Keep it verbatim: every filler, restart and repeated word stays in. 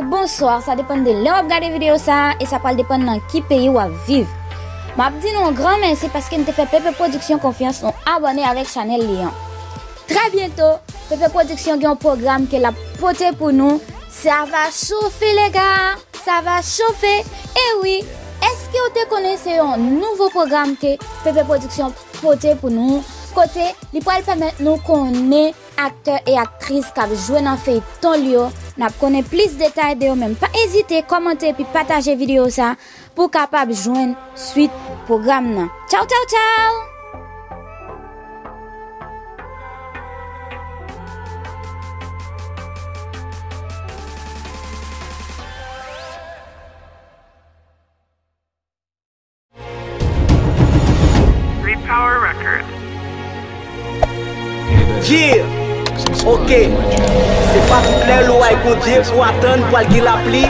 Bonswa, sa depann de lè w ap gade videyo sa a e sa pral depann nan ki peyi w ap viv. M ap di nou yon gran mèsi paske n te fè Pepe Production konfyans, nou abòne avèk chanèl li an. Trè byento, Pepe Production gen yon pwogram ke l ap pote pou nou. Sa va chofe, lè ga! Sa va chofe! E wi, èske w te konnen se yon nouvo pwogram ke Pepe Production pote pou nou, kote li pral pèmèt nou konnen aktè e aktris k ap jwe nan feyton l yo? N ap konnen plis detay de yo menm. Pa ezite kòmante epi pataje videyo sa pou w kapab jwenn swit pwogram nan. Tchaw, tchaw, tchaw! Yeah! Ok. Se pa tout lè loway Bondye pou atann pral gen lapli.